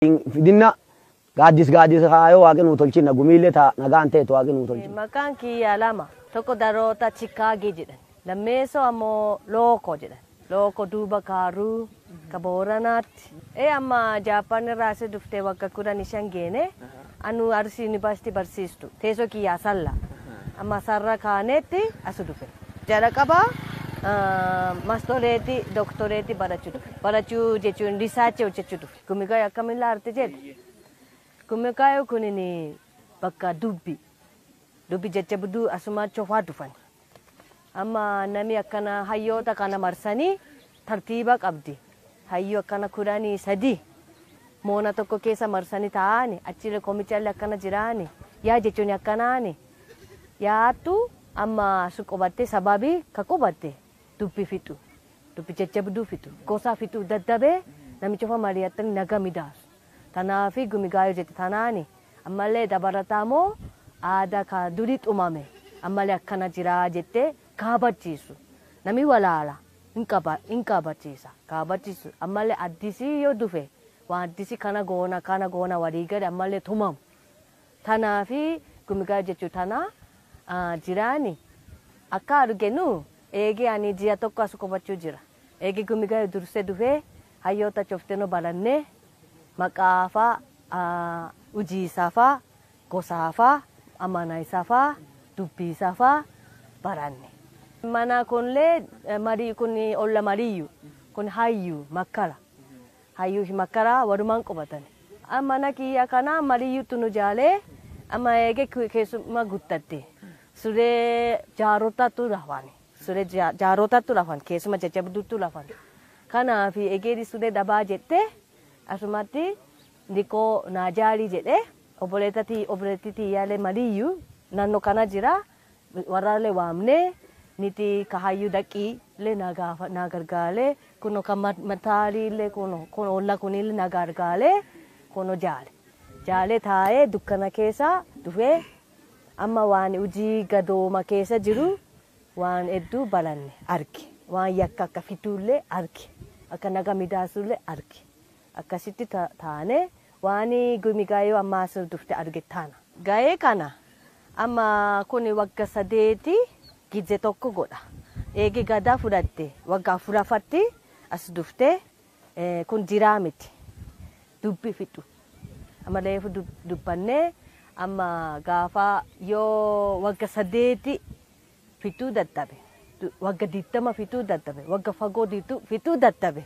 Fidinna gaaddis gaaddis kaayoo waaqni nuu tolchinna gumiillee taa nagaan ta'etu waaqni nuu tolchinna. Maqaan kiyya lama. Tokko Daroota Chikaagii jedhan. Lammeessoo ammoo Lookoo jedhan. Lookoo duuba Kaaruu ka Booranaatti. Amma Jaappaan irraa asi dhuftee waggaa 15 geene. Anu Arsii Yuunivarsiitii barsiistu. Teessoo kiyyaa Salla. Amma sarara kaaneetti as dhufe. Jalqaba mastoreetii doktoreetii barachuu dhufe. Barachuu jechuun risaachii hojjechuu dhufe. Gumigaayo akkamiin laarte jedhe. Gumigaayo kunin bakka dubbi. Dubbi jajjabduu asuma cofaa dhufan. Amma namni akkana hayyoota kana marsanii tartiiba qabdi. Hayyoo akkana 13 moona tokko keessa marsanii taa'ani achillee komichallee akkana jiraani yaa jechuun akkanaani yaattu amma asu qubatte sababii ka qubatte dubbi fixu dubbi jajjabduu fixu gosa fixu daddabee namicha ofa mari'atanii naga midaasu. Tanaafi gumigaayo jette tanaani ammallee dabalataa moo aadaa ka durii xumame ammallee akkana jiraa jettee kaabachiisu. Nami walaala hin kabachiisa kaabachiisu ammallee addisii yoo dhufe waan addisii kana goona kana goona walii gadi ammallee tumamu. Tanaafi gumigaayo jechuu tana jiraani akka arginu eegee ani ji'a tokko as qubachuu jira. Eegee gumigaayo dursee dhufee hayyoota coftenoo barannee maqaafaa hojiisaafaa gosaafaa amanaisafaa dubbiisafaa baranne. Mana kunillee marii kun olla mariyyu kun hayyuu makkara. Hayyuu fi makkara walumaan qubatan. Mana kiyya kana mariyyuutu nu jaalee amma eegee keessummaa guuttatte. Suree jaarotatu lafan. Suree jaarotatu lafan keessuma jajjabduutu lafan. Kanaaf eegee suree dabaa jettee asumatti ndikoo naa jaalii jedhee obboleettii tiyyaalee mariyyuu naannoo kana jira warraalee waamnee niti ka hayyuu dhaqii illee na gargaalee kuno ka mataalii illee kuno olla kunillee na gargaalee kuno jaale. Jaalee taa'ee dukkana keessa dhufee amma waan hojii gadooma keessa jiru waan hedduu baranne arge. Waan yakka akka fituullee arge. Akka naga midaasullee arge. Akkasitti taanee waan gumigaayoo amma as dhufte arge taana. Ga'ee kana amma kun wagga 8 gizee tokko godha. Eegee gadaa fudhatte waggaa 4ffaatti as dhufte kun jiraa miti. Dubbi fixu. Amma reefu dubbannee amma gaafa yoo wagga 8 fixuu dadhabe wagga 20 fixuu dadhabe wagga fagoo fixuu dadhabe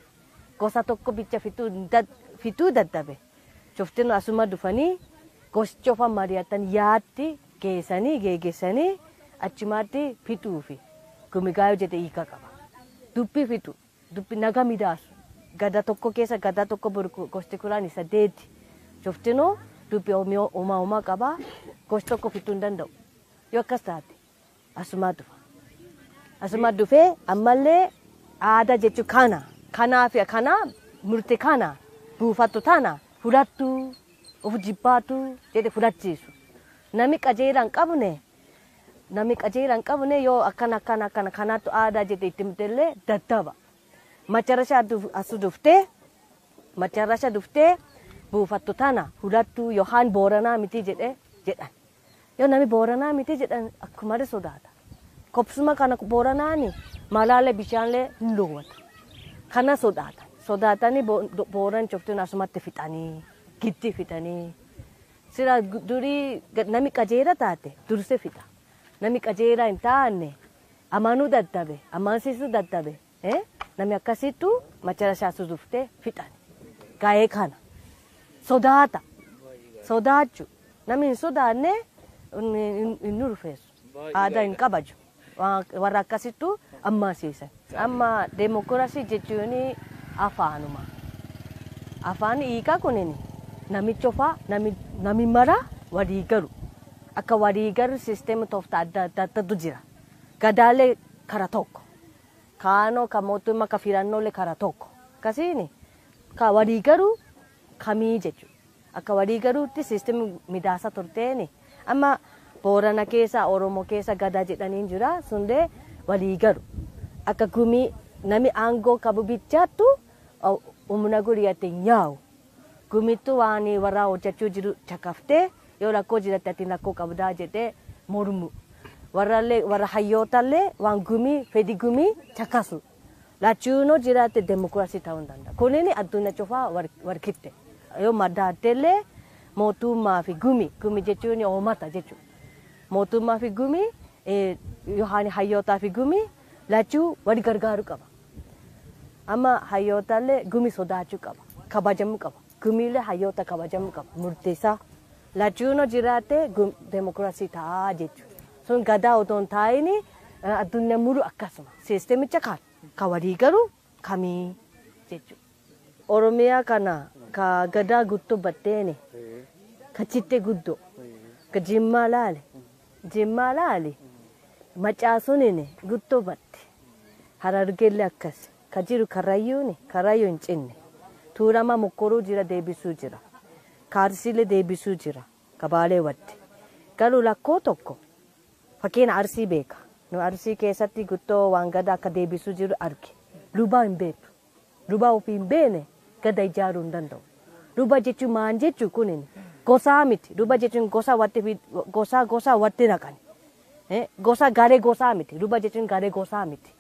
gosa tokko bicha fixuu dadhabe. Coftinuu asuma dhufanii gosti ofa mari'atan yaatti geessanii geeggeessanii achumaatti fixuufi gumigaayo jedhe hiika qaba. Dubbi fixu dubbi naga midaasu gada tokko keessa gada tokko gosti 18 coftinuu dubbi uumaa uumaa qaba gosti tokko fixuu hin danda'u. Yoo akkas taate asuma dhufa. Asuma dhufee ammallee aadaa jechuun kana kanaa fi kana murte kana buufattu tana fudhattu of jibbaatu jedhe fudhachiisu. Nami qajeelaa hin qabne nami qajeelaa hin qabne yoo akkana akkana akkana kanaatu aadaa jedhe itti himtellee daddaba. Macharashaa as dhuftee macharasha dhuftee buufattu tana fudhattu yookaan Booranaa miti jedhe jedhan. Yoo nami Booranaa miti jedhan akkuma sodaata. Kopsuma kana Booranaani malaalee bishaanlee hin dhoowwatu. Kana sodaatan. Sodaatanii Booran coftuun asumatti fixanii giddi fixanii. Sira durii nami qajeela taate dursee fixa. Nami qajeelaa hin taane amanuu dadhabe amansiisuu dadhabe nami akkasittu macharashaa dhuftee fixan. Ga'ee kana sodaata. Sodaachuu nami hin sodaanne hin urfeessu. Aadaa hin kabaju. Warra akkasittu ammansiisan. Amma deemokiraasii jechuun afaanuma. Afaan hiikaa kunin namicha ofaa nami mara walii galu. Akka walii galu siisteemii tooftaa adda addaatu jira. Gadaalee kara tokko. Kaanoo ka mootummaa ka filannoolee kara tokko. Akkasiin ka walii galu kamii jechuudha. Akka walii galuutti siisteemii midaasa turteeni. Amma Boorana keessa Oromoo keessa gadaa jedhanii jira sunillee walii galu. Akka gumii nami aangoo qabu bichaattu humna guriyate nyaa'u. Gumittu waan warra hojjechuu jiru caqaftee yoo rakkoo jiratte ati rakkoo qabdaa jedhee mormu. Warrallee warra hayyootallee waan gumii fedhi gumii caqasu. Lachuunoo jiraatte demokiraasii ta'uu hin danda'a. Kunin addunyaa cufaa warkitte. Yoo maddaattellee mootummaa fi gumi, gumi jechuun uummata jechuudha. Mootummaa fi gumi yookaan hayyootaa fi gumi lachuu wal gargaaruu qaba. Amma hayyootallee gumi sodaachuu qaba. Kabajamuu qaba. Gumiillee hayyoota kabajamuu qaba. Murteessaa. Lachuunoo jiraatte demokiraasii ta'a jechuudha. Sun gadaa otoo hin taa'in addunyaa muru akkasuma. Siistemicha kan ka walii galu kamii jechuudha. Oromiyaa kana ka gadaa guutuu batteeni ka citte guddoo ka jimmaa laale jimmaa laale macaasunin guutuu batte harargeellee akkas ka jiru karrayyuuni karrayyuu hin cinne tuulama mokkoruu jira deebisuu jira kaarsiilee deebisuu jira kabaalee wadde garuu lakkoo tokko fakkeenya arsii beeka. Nu arsii keessatti guutuu waan gadaa akka deebisuu jiru arge. Lubaa hin beektu. Lubaa ofii hin beekne gada ijaaruu hin danda'u. Luba jechuun maal jechuu kunin gosaa miti. Luba jechuun gosa watti gosa gosa watti naqani. Gosa garee gosaa miti. Luba jechuun garee gosaa miti.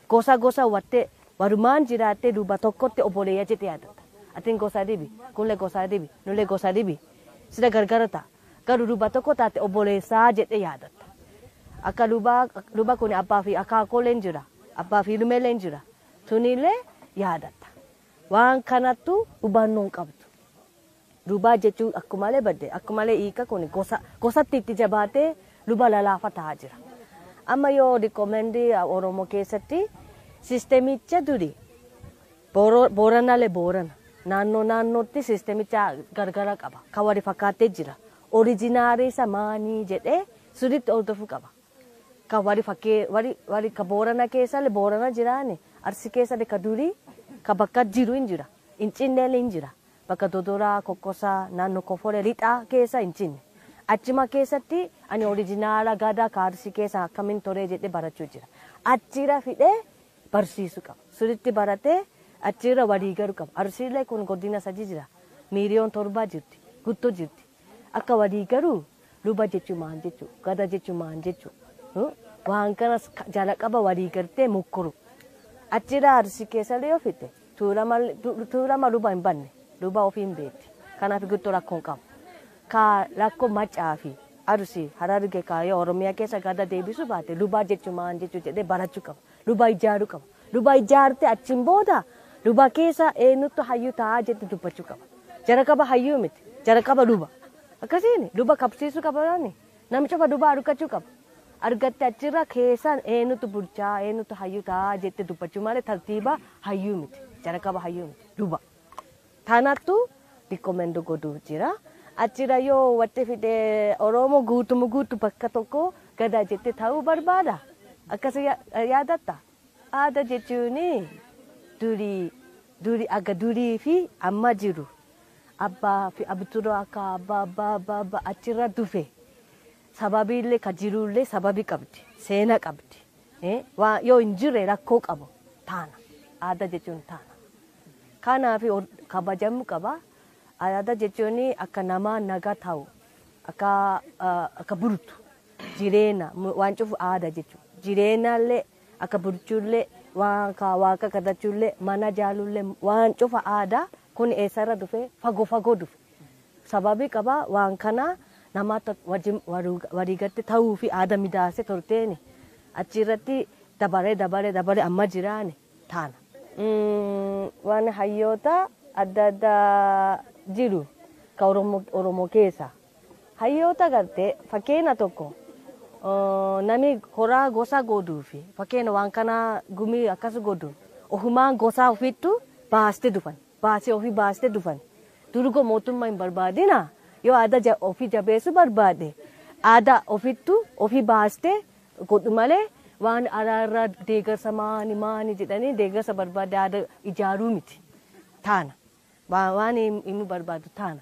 Gosa gosa watti walumaan jiraattee luba tokkotti obboleeyyaa jettee yaadatta. Atiin gosa dibi, kunillee gosa dibi, nullee gosa dibi. Sida gargar ta'a. Garuu luba tokko taate obboleessaa jettee yaadatta. Akka luba kun abbaa fi akaakoleen jira. Abbaa fi ilmeeleen jira. Sunillee yaadatta. Waan kanattu hubannoo hin qabdu. Lubaa jechuun akkumalee badde akkumalee hiika kun gosatti itti jabaatee luba lalaafa ta'aa jira. Amma yoo rikoomendii Oromoo keessatti siistemicha duri Booranaalee Boorana naannoo naannootti siistemicha gargara qaba. Kan wali fakkaatee jira. Orijinaarii isa maanii jedhee sirriitti hordofuu qaba. Kan wali fakkee wali ka Boorana keessallee Boorana jiraani Arsii keessallee ka durii ka bakka jiru hin jira. Hin cinneellee hin jira. Bakka Dodoraa, Kokkosaa, naannoo Kofolee, Lixaa keessa hin cinne. Achuma keessatti ani orijinaala gadaa ka Arsii keessa akkamiin toree jedhee barachuu jira. Achirra fidee barsiisuu qaba. Sirriitti baratee achirra walii galuu qaba. Arsiilee kun godina sadi jira. 7 miiliyoon jirti. Guutuu jirti. Akka walii galuu luba jechuun maal jechuu gada jechuun maal jechuu waan kanas jalqaba walii galtee mukuru. Achirra Arsii keessallee yoo fidde tuulama luba hin banne luba ofii hin beekti. Kanaaf guutuu rakkoo hin qabu. Ka rakkoo macaa fi Arsii Hararge kaayoo Oromiyaa keessa gada deebisuu baate luba jechuun maal jechuu jedhee barachuu qaba. Luba ijaaruu qaba. Luba ijaarte achiin booda luba keessa eenyutu hayyuu ta'aa jette dubbachuu qaba. Jara qaba hayyuu miti. Jara qaba luba. Akkasiin luba qabsiisuu qaba namni cufa luba argachuu qaba. Argatte achirra keessaan eenyutu bulchaa eenyutu hayyuu ta'aa jette dubbachuu malee tartiiba hayyuu miti. Jara qaba hayyuu miti. Luba. Tanattu rikoomendii godhuu jira. Achirra yoo watti fidee Oromoo guutumu guutu bakka tokko gada jette ta'uu barbaada. Akkas yaadatta. Aadaa jechuun durii durii aga durii fi amma jiru. Abbaa fi abturoo akka abbaa abbaa abbaa abbaa achirra dhufe. Sababiillee ka jirullee sababii qabdi. Seena qabdi. Yoo hin jirre rakkoo qabu taana. Aadaa jechuun taana. Kanaaf kabajamuu qaba. Aadaa jechuun akka namaa nagaa ta'u akka bultu jireenya waan cufu aadaa jechuudha. Jireenyallee akka bulchuullee waan ka waaqa kadhachuullee mana jaaluullee waan cufa aadaa kun eessarra dhufe fagoo fagoo dhufe. Sababii qaba waan kana namoota wajjin waliigaltee ta'uu fi aadaa midaasee turteeni achirratti dabaree dabaree dabaree amma jiraani taana. Waan hayyoota adda addaa jiru ka Oromoo keessa. Hayyoota gartee fakkeenya tokko namni horaa gosa godhuu fi fakkeenya waan kana gumii akkas godhu ofumaan gosa ofittu baastee dhufan baasee ofii baastee dhufan durgo mootummaa hin barbaadina yoo aadaa ofii jabeessuu barbaade aadaa ofittu ofii baastee godhu malee waan araarraa deeggarsa maani maani jedhanii deeggarsa barbaade aadaa ijaaruu miti taana. Waan himu barbaadu taana.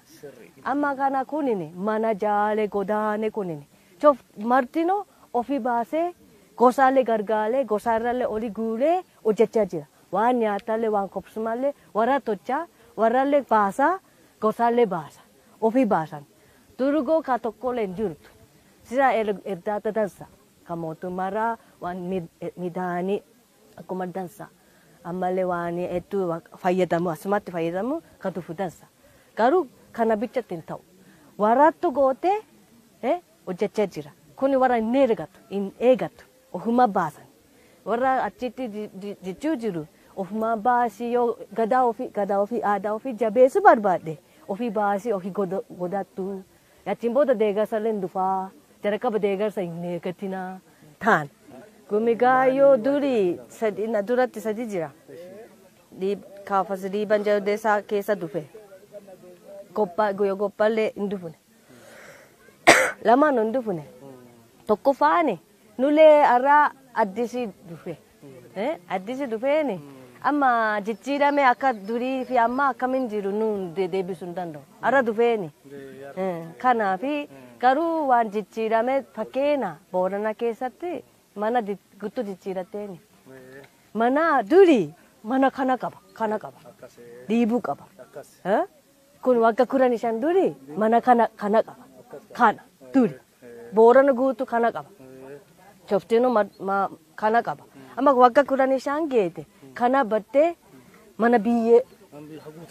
Amma kana kunini mana jaale godaane kunini. Chof martino ofii baasee gosaalee gargaalee gosaarrallee oli guulee hojjechaa jira. Waan nyaatallee waan qobsumallee warra tolchaa warrallee baasaa Gosaallee baasa. Ofii baasan. Durgoo ka tokkollee hin jirtu. Sira erdaata dansa. Ka mootummaarraa waan midhaanii akkuma dansa. Ammallee waan hedduu fayyadamu asumatti fayyadamu ka dhufu dansa. Garuu kana bichatti hin ta'u. Warraattu gootee hojjechaa jira. Kuni warra hin eegatu, hin eegatu. Ofuma baasan. Warra achitti jechuu jiru ofuma baasii yoo gadaa ofii aadaa ofii jabeessuu barbaadde ofii baasii ofii godhattu. Achiin booda deeggarsa illee hin dhufaa. Jalqaba deeggarsa hin eeggatinaa. Taan. Gumigaayyoo durii na duratti sadi jira. Kaafas dhiiban jaldeessaa keessa dhufe. Guyyaa goppallee hin dhufne. Lamaan hin dhufne. Tokko faane nulee har'a addisii dhufe. Addisii dhufeeni amma jijjiirame akka durii fi amma akkamiin jiru nuun deebisuu hin danda'u. Har'a dhufeeni. Kanaafi garuu waan jijjiirame fakkeenya Boorana keessatti mana guutuu jijjiirateeni. Mana durii mana kana qaba kana qaba. Dhiibuu qaba. Kun waggaa 15 durii mana kana kana qaba. Kana duri. Boorana guutuu kana qaba. Coftinuu kana qaba. Amma waggaa 15 geete kana battee mana biyyee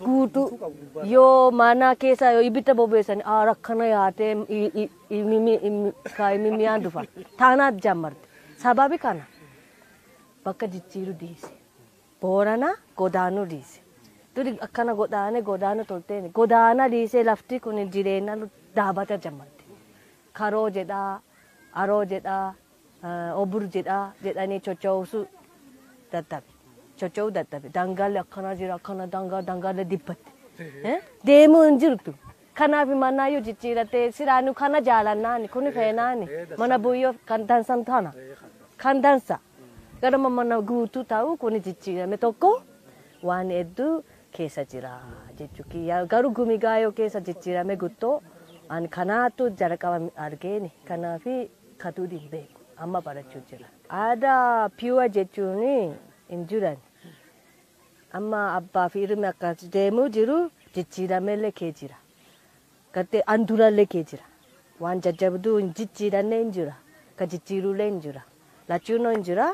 guutuu yoo mana keessa yoo ibidda bobeessan aara akkana yaatee imimiyaan dhufa. Taanaat jammarte. Sababi kana bakka jijjiiruu dhiise. Boorana godaanuu dhiise. Duri akkana godaane godaanuu tolteeni. Godaana dhiisee lafti kun jireenya dhaabata jammarte. Karoo jedhaa, aroo jedhaa, obur jedhaa jedhanii sochoosuu dadhabe. Socho'uu dadhabe. Dangaalee akkana jira akkana dangaalee dibbatte. Deemuu hin jirtu. Kanaaf manaayyuu jijjiiratee siraanuu kana jaalannaani kuni feenaani mana buyyoo kan dansan tana kan dansa. Garuma mana guutuu ta'u kuni jijjiirame tokko waan hedduu keessa jira jechuudha. Garuu gumigaayoo keessa jijjiirame guutuu ani kanaatu jalqaba argeeni kanaafi katuu hin beeku amma barachuu jira. Aadaa pure jechuun hin jiran. Amma abbaa fi ilmi akkas deemuu jiru jijjiiramellee kee jira. Gartee handurallee kee jira. Waan jajjabduu hin jijjiiranne hin jira. Ka jijjiirullee hin jira. Lachuunoo hin jira.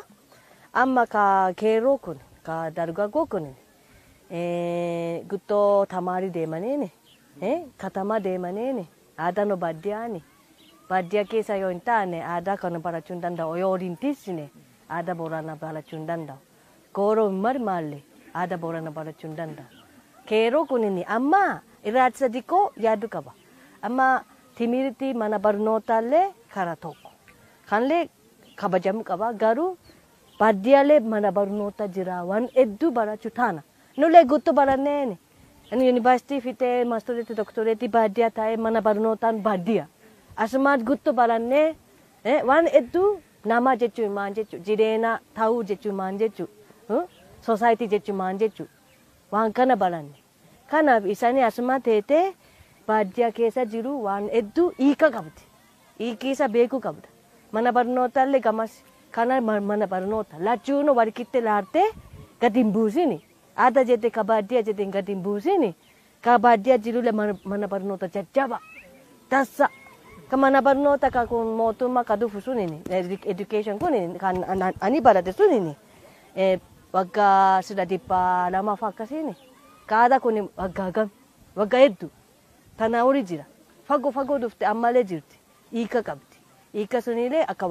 Amma ka keeroo kun ka dargaggoo kun guttoo tamaarii deemaniini katama deemaniini aadaa baadiyyaani. Baadiyyaa keessa yoo hin taane aadaa kana barachuu hin danda'u. Yoo hin tiisine aadaa Booranaa barachuu hin danda'u. Gooroo hin marmaalle aadaa Booranaa barachuu hin danda'u. Keeroo kunini amma irraatisa xiqqoo yaaduu qaba. Amma timirti mana barnootaallee karaa tokko. Kanillee kabajamuu qaba garuu baadiyyaalee mana barnoota jira waan hedduu barachuu taana. Nulee guutuu baranneeni. Ani yuunivarsiitii fitee maastoreetii doktoreetii baadiyyaa taa'ee mana barnootaan baadiyyaa. Asumaan guutuu barannee waan hedduu nama jechuun maal jechuun jireenya ta'uu jechuun maal jechuun soosaayitii jechuun maal jechuun waan kana baranne. Kanaaf isaanii asuma teetee baadiyyaa keessa jiru waan hedduu hiika qabdi. Hiiki isa beekuu qabda. Mana barnootaallee gamas kana mana barnoota lachuun walqitti laaltee gadi hin buusini. Aadaa jette ka baadiyyaa jette gadi hin buusini. Ka baadiyyaa jirullee mana barnoota jajjaba. Tassa. Ka mana barnoota ka kun mootummaa ka dhufu sunini education kunini kan ani barate sunini waggaa sida 200 fa akkasiini. Kaada kun waggaa gam waggaa hedduu tanaa oli jira. Fagoo fagoo dhufte ammallee jirti. Hiika qabdi. Hiika sunillee akka